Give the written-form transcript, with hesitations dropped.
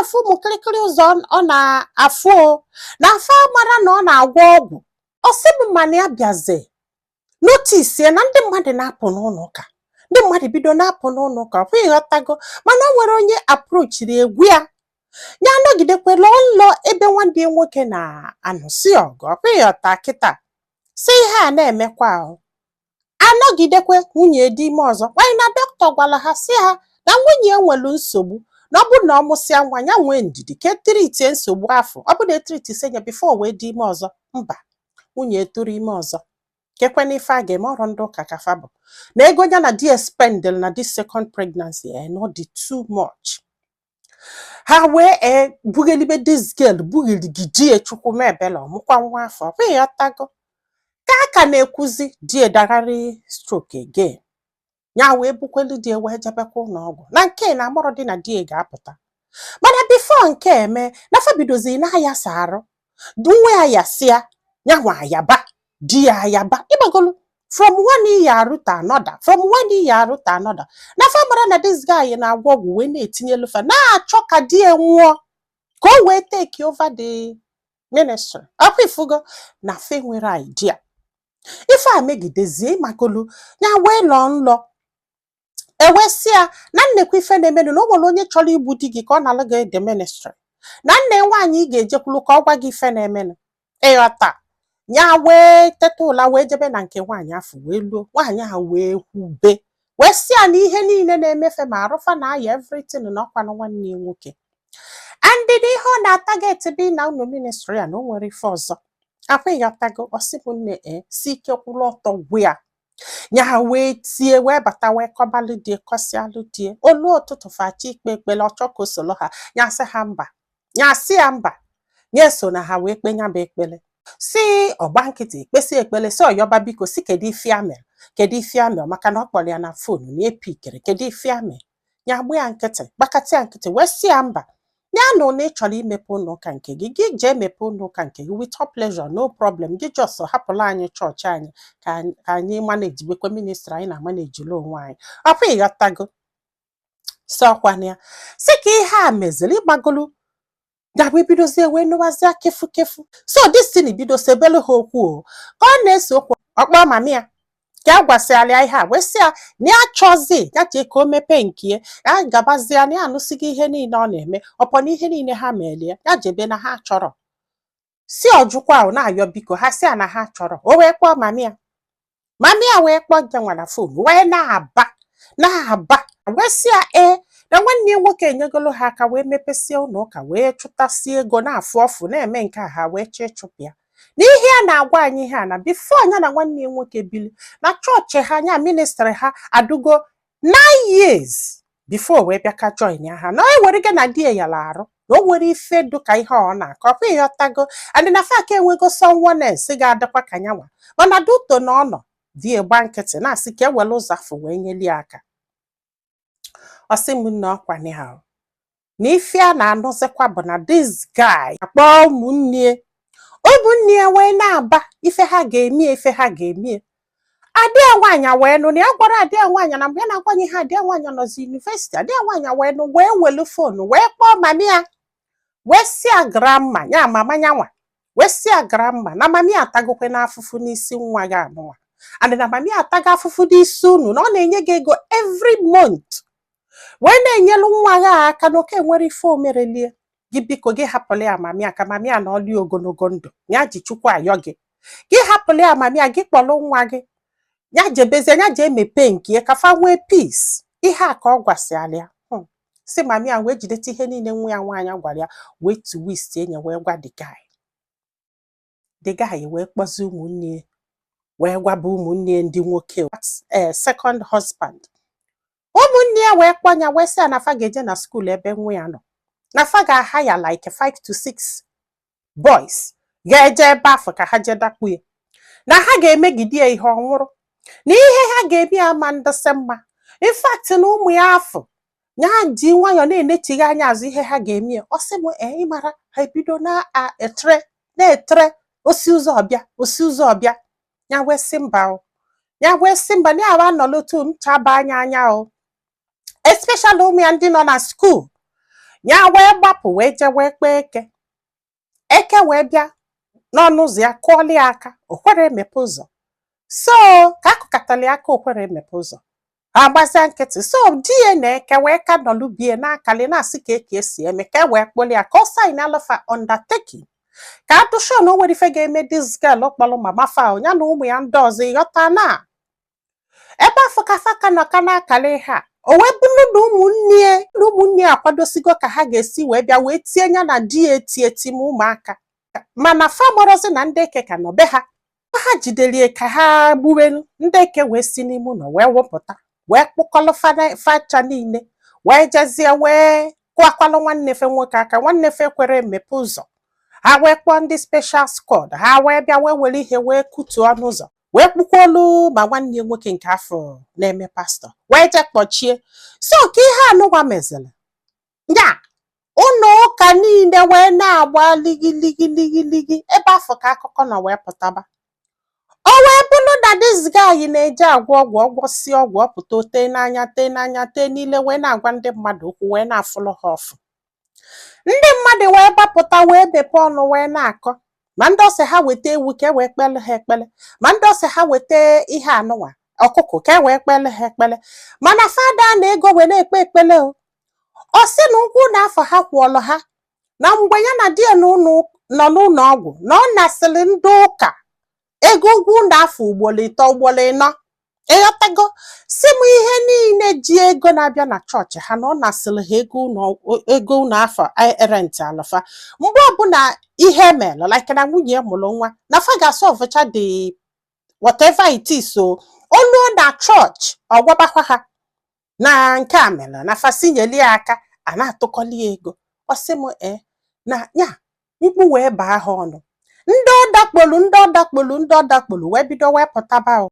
na-afụ ụmụ kịrịkịrị ụzọ ọ na-afụ o, na afa mara na ọ na-agwọ ọgwụ. Ọ sị m, mana ya bịazi notice ya na ndị mmadụ na-apụ n'ụlọ ụka, ndị mmadụ bido na-apụ n'ụlọ ụka. Ọkwa ịghọtago? Mana o nwere onye approachiri egwu ya, ya nọgidekwe lọọ nlọ ebe nwanne ya nwoke na-anụsị ọgụ. Ọkwa ịghọta kịta? Si ihe a na-emekwa ahụ, anọgidekwe, nwunye dị ime ọzọ. Nwanyị na dọkịta gwara ha, si ha na nwunye ya nwere nsogbu, na ọ bụrụ na ọ mụsịa nwa, ya nwee ndidi ka etiritie nsogbu afọ. Ọ bụrụ na etritie ya before wee dị ime ọzọ. Mba, nwunye tụrụ ime ọzọ. Kekwana ife a ga-eme? Ọrụ ndị ụka kafa bụ na ego ya na di spendel na this second pregnancy no dị too much. Ha wee bughelibe this girl, bugheligidie. Chukwu mebela, ọmụkwa nwa afọ. Ọkwa ịghọtago? Ka a ka na-ekwuzi, di edagharị stroke again. Ya wee bukwelu di wee jebekwa ụlọ ọgwụ na nke na amụrụ dị na di ga-apụta. Mana before nke eme, na fa bidozi na-ayasa arụ nwa ya, yasịa ya nwa ayaba, di ya ayaba, ịgbagolu from one year to another, from one year to another. Na fa mara na this guy na-agwọ ọgwụ wee na-etinyelu fa, na-achọ ka di ya nwụọ ka o wee take over the ministry. Ọkwa ifugo na fe nwere idea ife a megidezie? Ịmagolu, ya wee lọọ nlọ, ewesịa na nnekwa ife na-emenụ, na o nwere onye chọrọ igbu di gị ka ọ na-alụ gị the ministry, na nne nwaanyị ị ga-ejekwulu ka ọ gwa gị ife na-emenụ. Ịghọta? Ya wee teta ụla, wee jebe na nke nwaanyị afọ, wee luo, nwaanyị ahụ wee kwube, wee sị ya na ihe niile na-emefe ma arụfa na aya everything, na ọkwanụ nwanne ya nwoke, and na ihe ọ na-atarget bụ na unu ministry ya, na o nwere ife ọzọ. Akwa ịghọtago? Ọsị bụ nne e si ike kwụrụ ọtọ gwu ya. Ya wee tie, wee bata, wee kọbalụ die, kọsịalụ die. Olu ụtụtụ, fachi ikpe ekpere, ọchọ ka o solo ha. Ya sị ha mba, ya sị ya mba, ya eso na ha wee kpe ya bụ ekpere. Si ọgba nkịtị kpesị ekpere, si ọyọba biko, si kedu ife ya mere, kedu ife ya mere, maka na ọ kpọrọ ya na phone na epikere. Kedu ife ya mere? Ya gba ya nkịtị, gbakatị ya nkịtị, wee sị ya mba, ya nụ na ị chọrọ imepe ụlọ ụka nke gị, gị jee mepe ụlọ ụka nke gị with all pleasure, no problem. Gị just hapụla anyị chọọchị anyị ka anyị managebekwa ministry anyị na managelu onwe anyị. Ọkwa ịghọtago? Si ọkwana ya si ka ihe a meziri, ịgbagolu ya wee bidozie wee nụwazie kefu kefu. So this thing bido sebelu ha okwu o, ka ọ na-ese okwu. Ọkpọ mami ya ka a gwasịala ya ihe a, wee sị ya na ya chọzi ya jee ka o mepee nke ya, ya gabazie, na ya anụsịgo ihe niile ọ na-eme ọpọ na ihe niile ha melie, ya jebe na ha chọrọ. Si ọjụkwa ahụ na-ayọ biko, ha si ya na ha chọrọ. O wee kpọọ mami ya, mami ya wee kpọọ nke nwa na phone, wee na-aba na-aba, wee sị ya ee, na nwanne ya nwoke enyegolo ha aka wee mepesie ụlọ ụka, wee chụtasie ego na-afụ ọfụ na-eme nke a. Ha wee chọọ ịchụpụ ya n'ihe a na-agwa anyị ihe a, na before ya na nwanne ya nwoke bili na chọọchị ha, nya ministry ha adụgo 9 years before wee bịa ka join ya ha, na o ewere na di ya yara arụ, na o nwere ife dụka ihe ọ na-akọ. Ọkwa ịghọtago? And na fa ka enwego someone else ga-adịkwa ka nyanwa, mana duto na ọ nọ, di ya gba nkịtị, na-asị ka ewere ụzọ afọ wee nyeli ya aka. Ọ sị m nna, ọkwa ha na ife a na-anụzikwa bụ na this guy akpọọ ụmụnne, ụmụnne ya wee na-aba ife ha ga-emie, ife ha ga-emie. Adịa nwaanyị wee nụ na ya gwara adịa nwaanyị na mgbe ya na-agwanye ha, adịa nwaanyị nọzi university. Adịa nwaanyị wee nụ, wee welu phone wee kpọọ mami ya, wee sị ya grandma ya, mama nyanwa, wee sị ya grandma, na mami atagokwe n'afụfụ n'isi nwa gị anụnwa, and na mami atago afụfụ n'isi unu, na ọ na-enye gị ego every month wee na-enyelu nwa gị aka, na oke nwere ife omerelie gị. Biko, gị hapụla ya mami a, ka mami a na ọlị ogologo ndụ ya ji Chukwu ayọ gị, gị hapụla ya mami a, gị kpọrọ nwa gị, ya jebezie, ya jee mepee nke ya ka fa nwee peace. Ihe a ka ọ gwasịala ya. Si mami a wee jideta ihe niile nwa ya nwaanyị gwara ya, wee twist enye, wee gwa the guy. The guy wee kpọzie ụmụnne ya, wee gwaba ụmụnne ndị nwoke, ee, second husband. Ụmụnne ya wee kpọ ya, wee sị ya na fa ga-eje na school ebe nwa ya nọ, na fa ga-aha ya like five to six boys ga-eje ebe afọ ka ha jee dakpu ya, na ha ga-emegide ya ihe ọ nwụrụ, na ihe ha ga-eme ya ma ndịsị mma. In fact, na ụmụ ya afọ ya ji nwayọọ na-enechighi anya azụ ihe ha ga-eme ya. Ọ sị m ee, ịmara ha ebido na-etre na-etre osi ụzọ ọbịa, osi ụzọ ọbịa. Ya wee sị mba o, ya wee sị mba, na ya wa anọlụ otu m chaba anya anya o, especially ụmụ ya ndị nọ na school. Ya wee gbapụ wee jee wee kpee eke. Eke wee bịa n'ọnụ ụzọ ya, kụọla ya aka, o kwere emepe ụzọ. So ka akụkatala ya aka, o kwere emepe ụzọ, agbazia nkịtị. So di ya na eke wee ka nọlụ bie n'akali, na-asị ka eke esi eme ka e wee kpụli ya, ka ọ sign alụfa undertaking, ka atụshọ na o nwere ife ga-eme this girl kpọrọ mama fa ya na ụmụ ya ndị ọzọ. Ịghọta na ebe afọ ka fa ka nọ ka na-akali ihe a, o wee bụrụ na ụmụnne ya na ụmụnne ya akwadosigo ka ha ga-esi wee bịa wee tie ya na di ya eti eti ma ụmụaka. Mana fa gbọrọzi na ndị eke ka nọ be ha. Ha jidelie ka ha gbuwelu ndị eke, wee si n'ime ụlọ wee wụpụta, wee kpụkọlụ facha niile, wee jezie wee kụakwalụ nwanne fe nwoke aka. Nwanne fe kwere emepe ụzọ. Ha wee kpọọ ndị special squad, ha wee bịa wee were ihe wee kutuo ọnụ ụzọ, wee kpukwolu ma nwanne ya nwoke nke afọ na-eme pastọ, wee jee kpọchie. So ka ihe anụgwa meziri ya, ụlọ ụka niile wee na-agba ligiligiligiligi. Ebe afọ ka akụkọ nọ wee pụtaba. O wee bụrụ na this guy na-eje agwọ ọgwụ, ọgwọsi ọgwụ, ọpụta, o tee n'anya, tee n'anya, tee niile, wee na-agwa ndị mmadụ okwu, wee na-afụlụ ha ọfụ. Ndị mmadụ wee gbapụta, wee mepee ọnụ, wee na-akọ, ma ndị ọsị ha weta ewu ka e wee kpele ha ekpele, ma ndị ọsị ha weta ihe anụnwa, ọkụkọ, ka e wee kpele ha ekpele. Mana fada na ego wee na-ekpe ekpele o. Ọ sị na ụgwọ na afọ ha kwụọlụ ha na mgbe ya na di ya nọ n'ụlọ ọgwụ, na ọ nasịrị ndị ụka ego ụgwọ ụlọ afọ ugboro 3, ugboro 4. Ịghọtago? Si m ihe niile ji ego na-abịa na chọọchị ha, na ọ nasịrị ha ego ụlọ, ego ụlọ afọ rent alụfa. Mgbe ọbụla ihe mere, like na nwunye ya mụrụ nwa, na fa ga-asọvụcha the whatever it is. So oluo na chọọchị, ọ gwabakwa ha na nke a mere na fasinyeli ya aka, a na-atụkọli ya ego. Ọ sị m e na ya mkpu wee baa ha ọnụ. Ndị ọ dakpolu, ndị ọ dakpolu, ndị ọ dakpolu wee bido wee pụtaba o.